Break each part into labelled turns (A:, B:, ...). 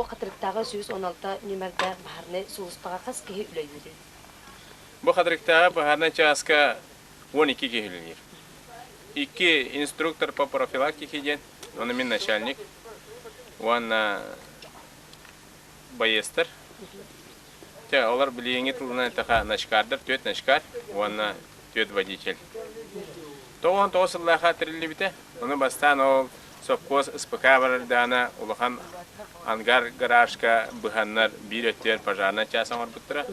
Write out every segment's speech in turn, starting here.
A: Хатырыктааҕы 116 нүөмэрдээх баһаарынай сулууспаҕа хас киһи үлэлиирий?
B: Бу Хатырыктааҕы баһаарынай чааска 12 киһи үлэлиир. Икки инструктор по профилактике диэн, ону мин начальник уонна байыастар. Чэ, олор билиҥҥи тылынан эттэххэ начкардар, түөрт начкар уонна түөрт водитель. 99 сыллаахха тэриллибитэ. Ону бастаан ол сопхуос СПК барардаана улахан ангар гаражка быһаннар биир өттүгэр пожарнай чаас оҥорбуттара.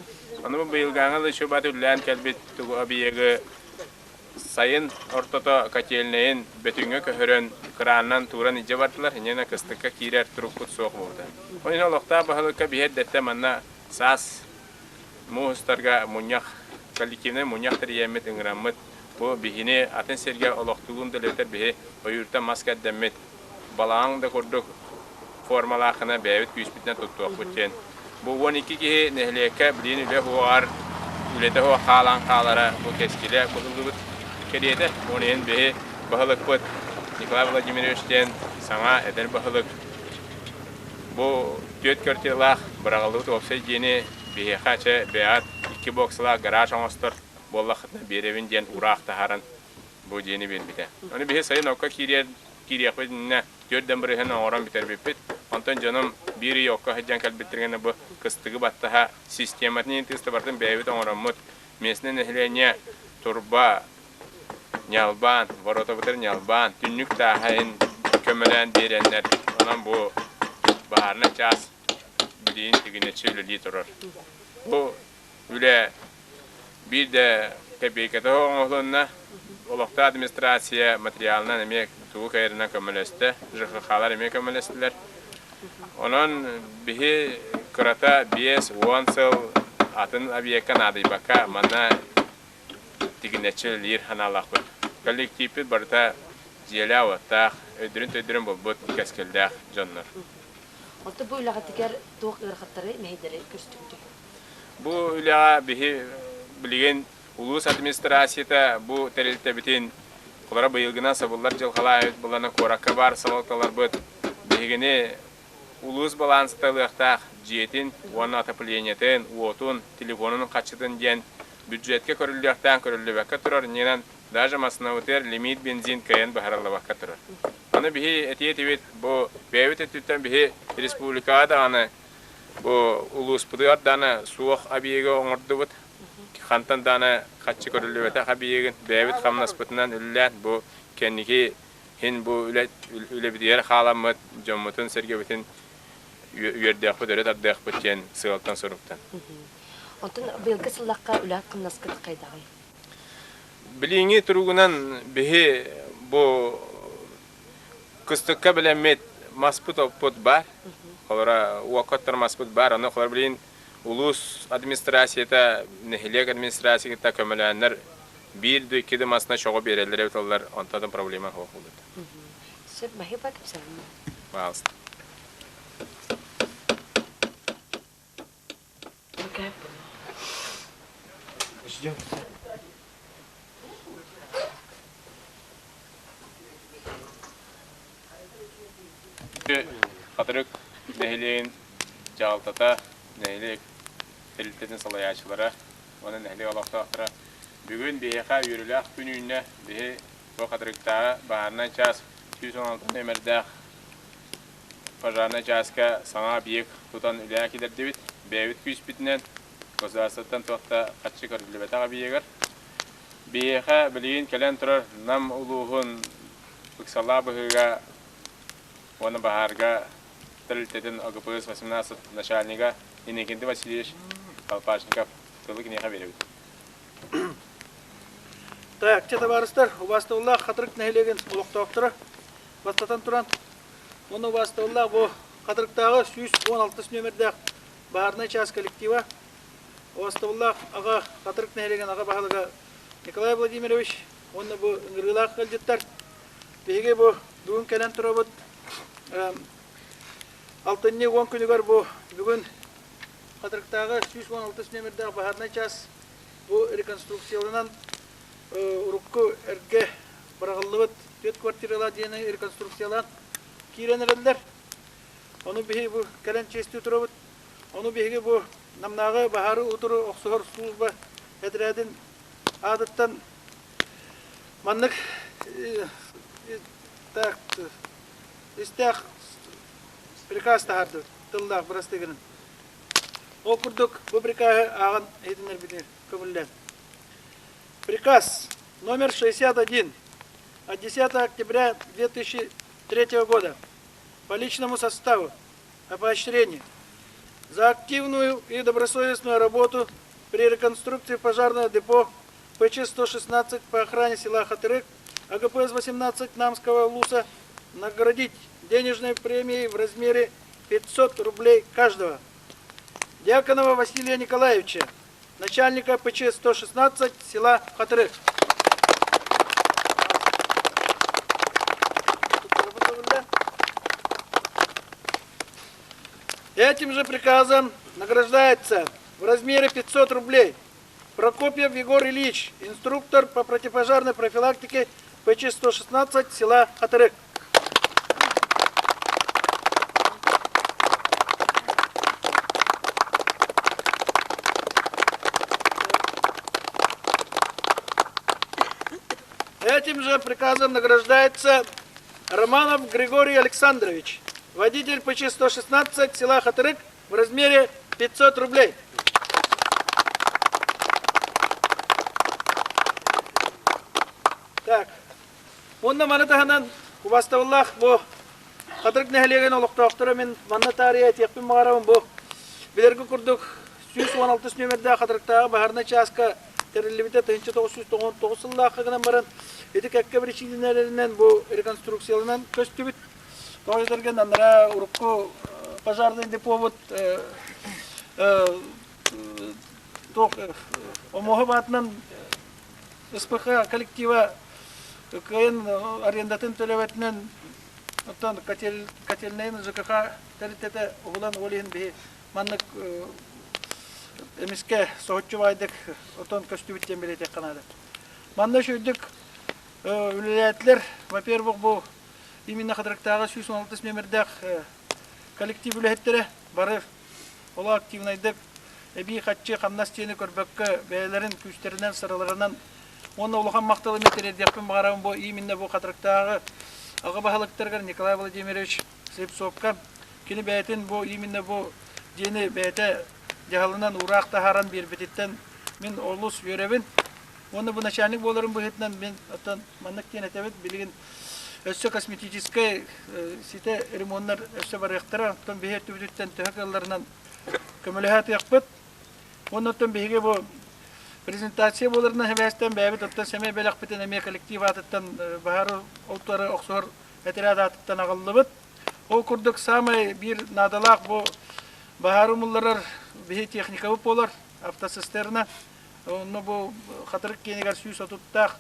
B: Ону бу быйылгааҥы лычубат үллээн кэлбит тугу объегы сайын ортото котельнайын Бөтүҥҥэ көһөрөн кыраанынан тууран илдьэ бардылар. Инньэ кыстыкка киирэр турукпут суох буолбута. Ол иһин олохтоох баһылыкка биһи эрдэттэн манна саас муус устарга мунньах, коллективнай мунньах тэрийэммит, ыҥыраммыт, бу биһини атын сиргэ олохтуулун да үлэтэр биһи ойууртан мас кэрдэммит, балаҕан да курдук формалаахына бэйэбит күүспүтүнэн туттуохпут диэн. Бу 12 киһи нэһилиэккэ билигин үлэ суоҕар, үлэтэ суох хаалан хаалара бу кэскилэ быһыллыбыт кэриэтэ. Ол иһин биһи баһылыкпыт Николай Владимирович диэн саҥа эдэр баһылык бу түөрт квартиралаах быраҕыллыбыт уопсай дьиэни биһиэхэ чэ бэйэҕит икки боксалаах гараж оҥостор буоллаххытына биэрэбин диэн уураах таһааран бу дьиэни биэрбитэ. Ону биһи сайын окко киириэр киириэхпит иннинэ түөрт бырыһын оҥорон бүтэрбиппит. Онтон дьонум биир ый окко сылдьан кэлбиттэригэр бу кыстыгы баттаһа систематын тыыстабартын бэйэбит оҥороммут местное население турба ньалбаан, воротабытыр ньалбаан, түннүк тааһын көмөлөөн биэрэннэр, онон бу баһаарынай чаас билигин тигинэччи үлэлии турар. Бу үлэ биир да кэпиэйкэтэ оҥоһулунна. Олохтоох администрация материалынан эмиэ тугу кыайарынан көмөлөстө, ЖХХ-лар эмиэ көмөлөстүлэр. Онон биһи кырата 5-10 сыл атын объекка наадыйбакка манна тигинэччи үлэлиир санаалаахпыт. Коллективпит барыта дьиэлээх-уоттаах, өйдөрүн-төйдөрүн булбут кэскиллээх дьоннор.
A: Оттон бу үлэҕитигэр туох ыарахаттары, мэһэйдэри көрүстүгүтүй?
B: Бу үлэҕэ биһи билигин улуус администрацията бу тэрилтэбитин холоро быйылгынан сабыллар дьылҕалаабыт булана куоракка баар салалталарбыт биһигини улуус балаансата ылыахтаах дьиэтин уонна отоплениетын, уотун, телефонун хаччытын диэн бюджетка көрүллүөхтээх көрүллүбэккэ турар иннинэн даже массыынабытыгар лимит бензин кыайан быһарыллыбакка турар. Аны биһи этиэ этибит бу бэйэбит өттүттэн биһи республикаҕа даҕаны бу улууспутугар даҕаны суох объегы оҥордубут. Хантан даҕаны хаччы көрүллүбэтэх объегын бэйэбит хамнаспытынан үлэлээн бу кэнники иһин бу үлэ үлэбитигэр хааламмыт дьоммутун-сэргэбитин үөрдүөхпүт, өрө тардыахпыт диэн сыалтан-соруктан.
A: Онтон быйылгы сыллахха үлэ хамнаскыт хайдаҕый?
B: Билиҥҥи туругунан биһи бу кыстыкка билэммит маспыт-оппут баар. Холоро уокка оттор маспыт баар. Ону холоро билигин улуус администрацията, нэһилиэк администрацията көмөлөөннөр биир да икки да масына чоҕу биэрэллэр эбит оллар, онтон проблема суох буолбут.
A: Сөп, баһыыба кэпсээннэ.
B: Пожалуйста.
C: Ждем.
B: Хатырык нэһилиэгин дьаһалтата, нэһилиэк тэрилтэтин салайааччылара уонна нэһилиэк олохтоохторо бүгүн биһиэхэ үөрүүлээх күн үүннэ. Биһи бу Хатырыктааҕы баһаарынай чаас 116 нүөмэрдээх пожарнай чааска саҥа объект тутан үлэҕэ киллэрдибит. Бэйэбит күүспүтүнэн государствоттан туох да харчы көрүллүбэтэх объегар. Биһиэхэ билигин кэлэн турар Нам улууһун ыксалаах быһыыга уонна баһаарга тэрилтэтин ОГПС 18 начальнига Иннокентий Васильевич Колпашников тылы киниэхэ биэрэбит.
C: Так, чэ табаарыстар, убаастабыллаах Хатырык нэһилиэгин олохтоохторо бастатан туран, уонна убаастабыллаах бу Хатырыктааҕы 116 нүөмэрдээх баһаарынай чаас коллектива, убаастабыллаах аҕа Хатырык нэһилиэгин аҕа баһылыга Николай Владимирович уонна бу ыҥырыылаах ыалдьыттар, биһиги бу бүгүн кэлэн турабыт алтынньы 10 күнүгэр бу бүгүн Хатырыктааҕы 116 нүөмэрдээх баһаарынай чаас бу реконструкцияланан урукку эргэ быраҕыллыбыт түөрт квартиралаах дьиэни реконструкциялаан киирэн эрэллэр. Ону биһиги бу кэлэн чиэстии турабыт. Ону биһиги бу Намнааҕы баһаары утары охсуһар служба этрээтин аатыттан маннык так истээх приказ таһаардыбыт тыллаах бырастыгынан. Ол курдук бу прикаһы ааҕан иһитиннэрбитин көҥүллээн. Приказ номер 61 от 10 октября 2003 года по личному составу о поощрении за активную и добросовестную работу при реконструкции пожарного депо ПЧ-116 по охране села Хатырык, АГПС-18 Намского ЛУСа наградить денежной премией в размере 500 рублей каждого. Дьяконова Василия Николаевича, начальника ПЧ-116 села Хатырык. Этим же приказом награждается в размере 500 рублей Прокопьев Егор Ильич, инструктор по противопожарной профилактике ПЧ-116 села Хатырык. Этим же приказом награждается Романов Григорий Александрович, водитель ПЧ-116 села Хатырык в размере 500 рублей. Так, Уонна маны таһынан убастабыллаах бу Хатырык нэһилиэгин олохтоохторо мин манна таарыйа этиэхпин баҕарабын бу билэргэ курдук 116 нүөмэрдээх Хатырыктааҕы баһаарынай чааска тэриллибитэ 1999 сыллаахха гынан баран ити кэккэ биричиинэлэринэн бу реконструкцияланан көстүбүт. Тоҕо этэргэн анараа урукку пожарный депобут туох омуоһу баатынан СПХ коллектива кыайан арендатын төлөбөтүнэн оттон котельнайын ЖКХ тэрилтэтэ уһулан ол иһин биһи маннык эмискэ соһуччу баайдык отон көстүбүт диэн бэлиэтиэххэ наада. Манна үчүгдүк үлэлээтилэр. Во-первых, бу именно Хатырыктааҕы 116 нүөмэрдээх коллектив үлэһиттэрэ бары олох активнайдык эбии хаччы хамнас диэни көрбөккө бэйэлэрин күүстэринэн сыраларынан уонна улахан махталы эмиэ тириэрдиэхпин баҕарабын бу именно бу Хатырыктааҕы аҕа баһылыктарыгар Николай Владимирович Слепцовка кини бэйэтин бу именно бу дьиэни бэйэтэ дьаһалынан уураах таһааран биэрбититтэн мин олус үөрэбин уонна бу начальник буоларым быһыытынан мин оттон маннык диэн этэбит билигин өссө косметическай ситэ ремоннар өссө барыахтара оттон биһи өттүбүтүттэн төһө кыалларынан көмөлөһө атыахпыт уонна оттон биһиги бу презентация буоларынан сибээстээн бэйэбит оттон сэмэй бэлэхпитин эмиэ коллектив аатыттан баһаары олтуары охсуһар этэрээт аатыттан аҕаллыбыт ол курдук саамай биир наадалаах бу баһаары умулларар биһи техникабыт буолар автоцистерна Онно бу Хатырык киэнигэр 130-таах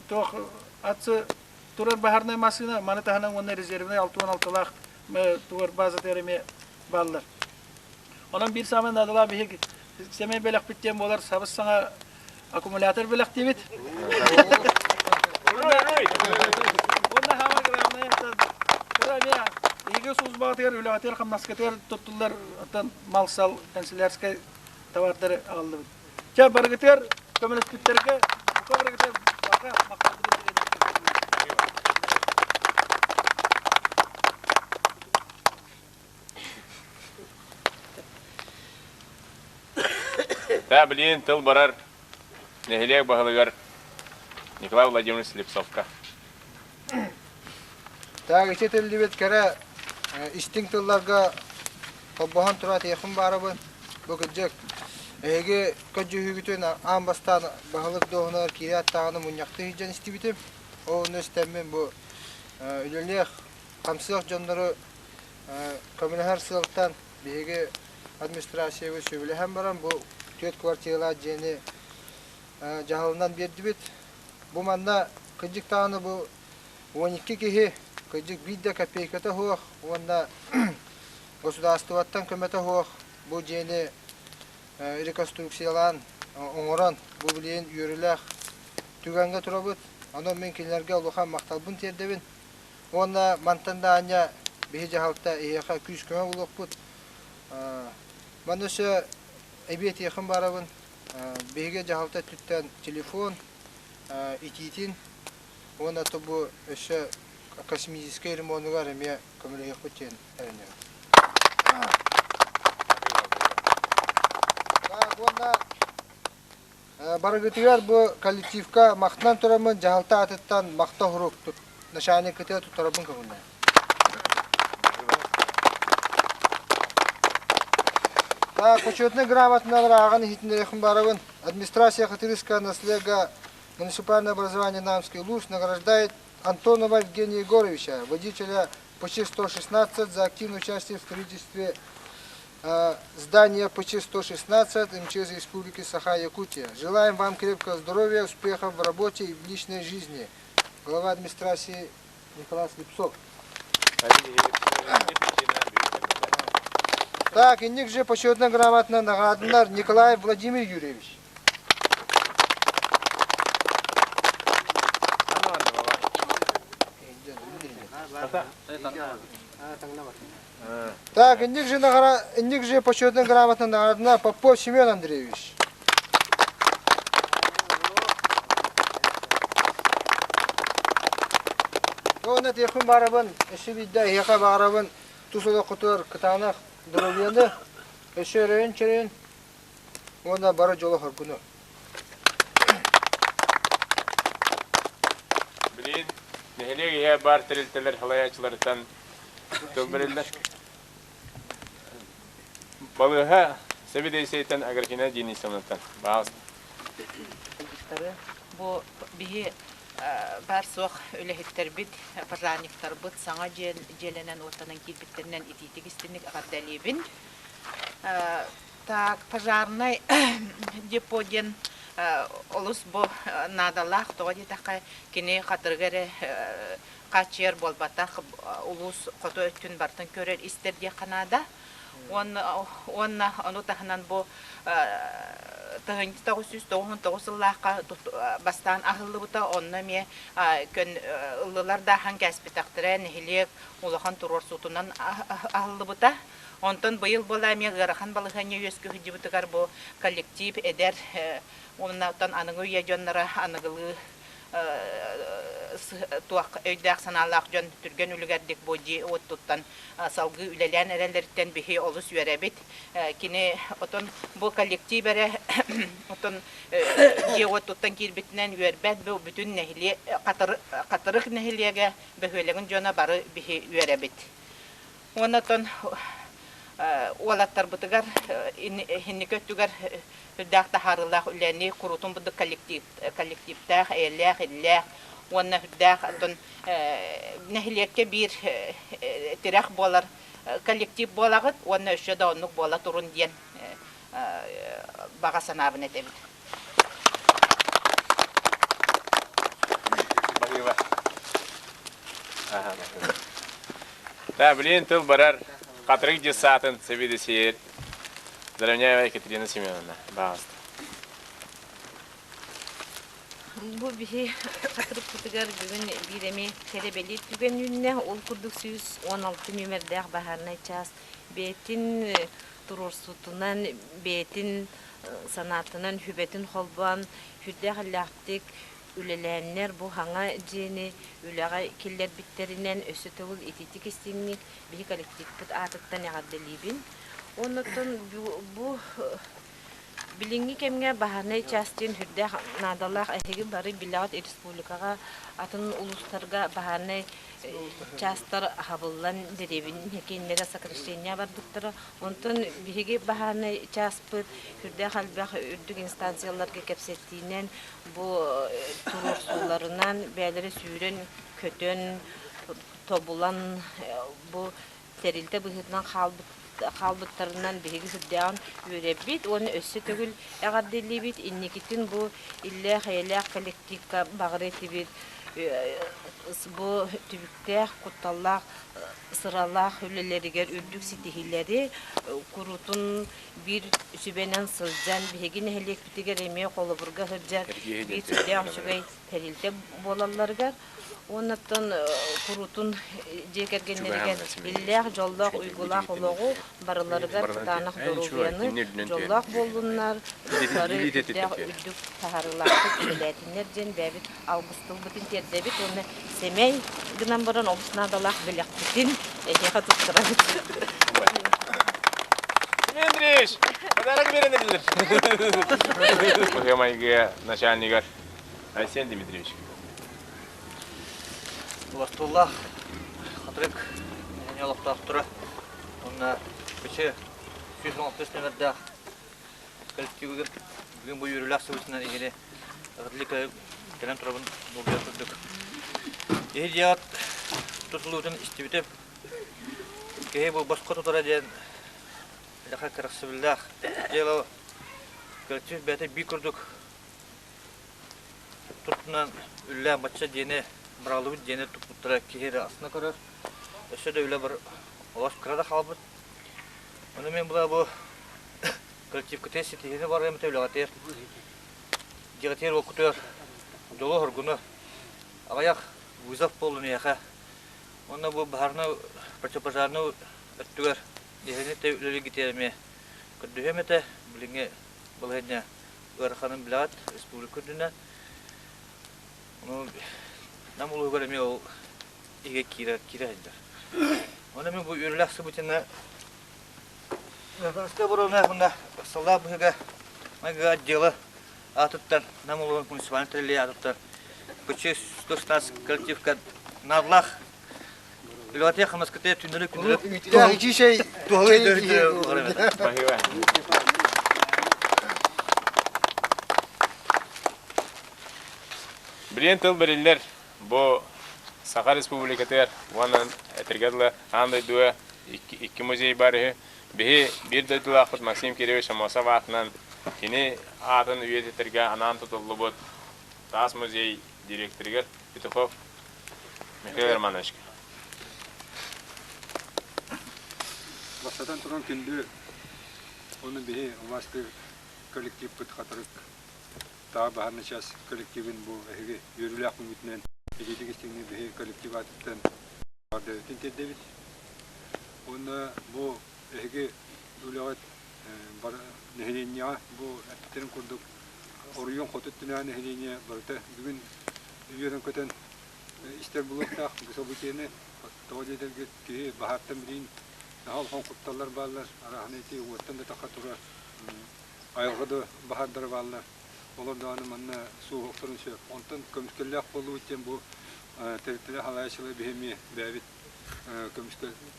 C: туох атсы турар баһарнай массыына, маны таһынан уонна резервнэй 66-лаах тугар базатыгар эмиэ бааллар. Онон биир саамай наадалаах биһиги сэмэй бэлэхпит диэн буолар сабыс-саҥа аккумулятор бэлэхтиибит. Уонна хаамар главное кыра эмиэ эһиги службаҕытыгар үлэҕитигэр хамнаскытыгар туттуллар оттон мал-сал канцелярскай товардары аҕаллыбыт. Чэ, барыгытыгар көмөлөспүттэргэ бука барыгытыгар барҕа махталбытын
B: Та билиэн тыл барар нэһилиэк баһылыгар Николай Владимирович Слепцовка.
D: Так, ити этиллибит кэрэ истиҥ тылларга холбоһон туран этиэхпин баарабын. Бу кырдьык, эһиги көрдьүһүүгүтүн аан бастаан баһылык дуоһунар киирээт даҕаны мунньахтыы сылдьан истибитим. Ол онно истэммин бу үлэлиэх, хамсыах дьоннору көмөлөһөр сыалтан биһиги администрациябыт сөбүлэһэн баран бу түөрт квартиралаах дьиэни дьаһалынан биэрдибит. Бу манна кырдьык даҕаны бу 12 киһи кырдьык биир да копейката суох уонна государствоттан көмөтө суох бу дьиэни реконструкциялаан оҥорон бу билигин үөрүүлээх түгэҥҥэ турабыт. Онон мин кинилэргэ улахан махталбын тиэрдэбин. Уонна мантан да аанньа биһи дьаһалта эһиэхэ күүс-көмө булуохпут. Манна өссө эбии этиэхим баарабын. Биһиги дьаһалта өттүттэн телефон итиитин уонна бу өссө косметическай ремонугар эмиэ көмөлөһүөхпүт диэн эрэнэбин. Уонна Барыгытыгар бу коллективка махтанан тураммын дьаһалта аатыттан махта урук начальникытыгар туттарабын көҥүллээн. Так, почетный грамотынан ааҕан иһитиннэриэхпин баарабын. Администрация Хатырыска наслега муниципальное образование Намский улус награждает Антонова Евгения Егоровича, водителя ПЧ-116 за активное участие в строительстве Здание ПЧ-116 МЧС Республики Саха-Якутия. Желаем вам крепкого здоровья, успехов в работе и в личной жизни. Глава администрации Николай Слепцов. Так, инник же почетная грамотно награданар Николай Владимир Юрьевич. Так, инник же, награ... инник же почетная грамотно наградана Попов Семен Андреевич. Онно тиэхпин баарабын, өссө биирдэ эһиэхэ баарабын тус олоххутугар кытаанах доруобуйаны, өссө өрөйүн-чөрөйүн уонна бары дьолу-соргуну.
B: Билигин нэһилиэк иһэ баар тэрилтэлэр салайааччыларыттан тыл бэриллэр. Балыыһа сэбиэдиссэйтэн Аграфена Денисовнаттан. Баҕаласта.
E: Бу биһи баар-суох үлэһиттэрбит, пожарниктарбыт саҥа дьиэлэнэн уоттанан киирбиттэринэн итиитик-истинник эҕэрдэлиибин. Так, пожарнай депо диэн олус бу наадалаах, тоҕо диэтэххэ, кини хатырыга эрэ хааччыйар буолбатах, улуус хоту өттүн барытын көрөр, истэр диэххэ наада. Уонна ону таһынан бу 1999 сыллаахха бастаан аһыллыбыта, онно эмиэ ыллылар да аһан кээспитэхтэрэ, нэһилиэк улахан туруорсуутунан аһыллыбыта. Онтон быйыл буола эмиэ ыарахан балаһыанньа үөскүү сылдьыбытыгар бу коллектив эдэр уонна оттон аныгы үйэ дьонноро аныгылыы туох өйдөөх-санаалаах дьон түргэн үлүгэрдик бу дьиэ уоттуттан салгыы үлэлээн эрэллэриттэн биһи олус үөрэбит. Кини отон бу коллектив эрэ отон дьиэ уоттуттан киирбитинэн үөрбэт бу бүтүн нэһилиэк Хатырык нэһилиэгэ бөһүөлэгин дьоно бары биһи үөрэбит. Уонна оттон уолаттарбытыгар инники өттүгэр үрдээх таһаарыылаах үлэни куруутун бурдук коллективтаах, эйэлээх, иллээх уонна үрдээх оттон нэһилиэккэ биир тирэх буолар коллектив буолаҕыт уонна өссө да оннук буола турун диэн баҕа санаабын этэбин.
B: Баһыыба. Да, блин, тыл барар. Хатырык дьыссаатын сэбиэдиссэйэр Заровняева Екатерина Семеновна. Баҕаста.
A: Бу биһи хатырыкпытыгар бүгүн биир эмиэ кэрэбэлиир түгэн үүннэ. Ол курдук 116 нүөмэрдээх баһаарынай чаас бэйэтин туруорсуутунан, бэйэтин санаатынан сүбэтин холбоон сүрдээх эллээхтик үлэлээннэр бу хаҥа дьиэни үлэҕэ киллэрбиттэринэн өссө төгүл ититик истиҥник биһи коллективпыт аатыттан эҕэрдэлиибин. Оннуттан бу Билиҥҥи кэмҥэ баһаарынай чаас диэн сүрдээх наадалаах эһиги бары билэҕит республикаҕа атын улуустарга баһаарынай чаастар аһабыллан дэриэбинэ кииннэрэ сокращение барбыттара. Онтон биһиги баһаарынай чааспыт сүрдээх элбэх үрдүк инстанцияларга кэпсэтиинэн бу туруорсууларынан бэйэлэрэ сүүрэн-көтөн тобулан бу тэрилтэ быһыытынан хаалбыт хаалбыттарынан биһиги сүрдээҕин үөрэбит уонна өссө төгүл эҕэрдэлиибит. Инникитин бу иллээх-эйэлээх коллективка баҕарыа этибит бу түбүктээх, кутталлаах, сыралаах үлэлэригэр үрдүк ситиһиилэри куруутун биир сүбэнэн сылдьан биһиги нэһилиэкпитигэр эмиэ холобурга сылдьар биир сүрдээх үчүгэй тэрилтэ буолалларыгар. Уоннаттан куруутун дьиэ кэргэннэригэр иллээх, дьоллоох, уйгулаах олоҕу барыларыгар кытаанах доруобуйаны, дьоллоох буоллуннар, бары үрдээх үрдүк таһаарыылаахтык үлэлээтиннэр диэн бэйэбит алгыс тылбытын тиэрдэбит уонна сэмэй гынан баран олус наадалаах бэлэхпитин эһиэхэ туттарабыт.
B: Дмитрич, подарок берен эдилер. Быһыы-майгы начальнигар Айсен Дмитриевич.
C: Убастууллаах Хатырык нэһилиэнньэ олохтоохторо уонна ПЧ 116 нүөмэрдээх коллективыгар бүгүн бу үөрүүлээх событиенан иһини Атлика кэлэн турабын долгуйар курдук. Иһи дьиэҕит тутулуутун истибитим. Киһи бу босхо тутара диэн элэхэ кэрэхсэбиллээх дьыала коллектив бэйэтэ биир курдук Туттунан үллээн бачча диэни быраҕыллыбыт диэни туппуттара киһи эрэ астына көрөр. Өссө да үлэ бар олох кыра да хаалбыт. Ону мен була бу коллективкытыгар ситиһиини барыам этэ үлэҕитигэр дьиэҕитигэр уоккутугар дьолу-соргуну аҕыйах вызов буоллун эйиэхэ. Уонна бу баһаарынай противопожарнай өттүгэр эһигини тэ үлэлииргитигэр эмиэ көрдөһүөм этэ. Билиҥҥи балаһыанньа ыараханын билэҕит республика үрдүнэн. Ону Нам улууһугар эмиэ ол иһигэ киирэ киирэ сылдьар. Онон мин бу үөрүүлээх событиены Городская оборона уонна ыксаллаах быһыыга майгыга отдела аатыттан Нам улууһун муниципальнай тэриллии аатыттан ПЧ 116 коллективка наадалаах үлэҕитигэр хамнаскытыгар түннэри күннэри туһалыы
B: Спасибо. Билиэн тыл бэриллэр бу Саха Республикатыгар уонна этэргэ дылы аан дойдуга икки музей бар үһү. Биһи биир дойдулаахпыт Максим Кирович Аммосов аатынан кини аатын үйэтитэргэ анаан тутуллубут таас музей директорыгар Петухов Михаил Романовичка.
F: Бастатан туран күндү ону биһи убаастыыр коллективпыт Хатырык таа баһарный час коллективин бу эһиги үөрүүлээх күҥҥүтүнэн итиитик истиҥник биһи коллектив аатыттан эҕэрдэбитин тиэрдэбит. Уонна бу эһиги үлэҕит нэһилиэнньэҕэ бу эппиттэрин курдук оройуон хоту өттүнээҕи нэһилиэнньэ барыта бүгүн үөрэн-көтөн истэр булуохтаах бу событиены тоҕо диэтэргит киһи баһаартан билигин наһаа улахан кутталлар бааллар арааһына ити уоттан да тахха турар айылҕа да баһаардара бааллар олор даҕаны манна суоһуохтарын сөп онтон көмүскэллээх буоллубут диэн бу тэрилтэлэр халаайаччылар биһи эмиэ бэйэбит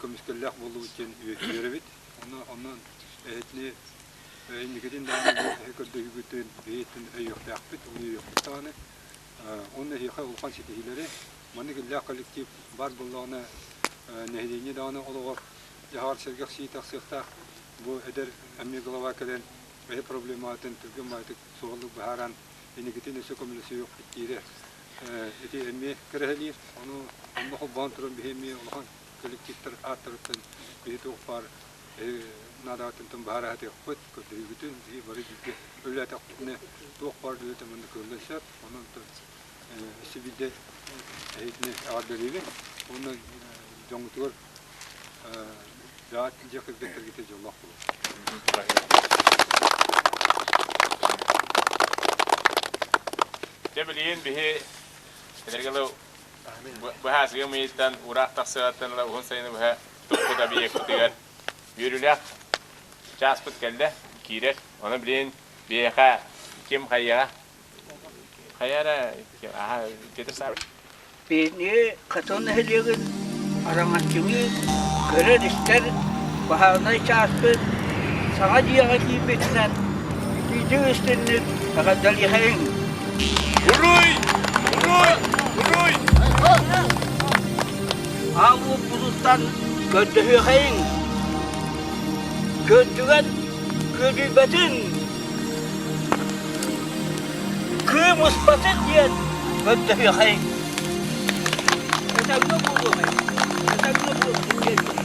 F: көмүскэллээх буоллубут диэн үөрэбит онно онон эһитини инникитин даҕаны бу эһи көрдөһүүгүтүн биһиттэн өйүөхтээхпит өйүөхпүт даҕаны Уонна эһиэхэ улахан ситиһиилэри, маннык иллээх коллектив баар буоллаҕына, нэһилиэнньэ даҕаны олоҕор дьаһаҕар сэргэхсийии тахсыахтаах. Бу эдэр эмиэ глава кэлэн эһи проблематын түргэн баайдык суһаллык быһааран, инникитин өссө көмөлөсүөхпүт диирэ ити эмиэ кэрэһэлиир. Ону онно холбоон туран биһи эмиэ улахан коллективтар ааттарыттан биһи туох баар наадабытын быһаара сатыахпыт, көрдөһүүгүтүн биһи бары бииргэ үлэлээтэхпитинэ туох баар үлэтэ манна кыаллыан сөп. Онон өссө биирдэ эһигини эҕэрдэлиибин уонна дьоҥҥутугар дьиэ кэргэттэргитэ дьоллоох буолуҥ.
B: Дьэ билигин биһи этэргэ быһаасыгым ыйыттан ураах тахсыаҕыттан ыла уһун сайыны быһа туппут объекпытыгар үөрүүлээх чааспыт кэллэ, киирэр. Ону билигин биһиэхэ ким хайыаҕа? Хайа эрэ аха Петр Саввич.
G: Биһиги Хотон нэһилиэгин араҥаччылыы көрөр-истэр баһаарынай чааспыт саҥа дьиэҕэ киирбитинэн итиитик истинник эҕэрдэлиэхэйиҥ!
B: Уруй! Уруй! Уруй!
G: Аал уоппутуттан көрдөһүөхэйиҥ! Көрдүгэн күөдүйбэтин! Кыым ыспатын диэн көрдөһүөхэйиҥ! Этэҥҥэ буолуоҕай! Этэҥҥэ буолуоҕай!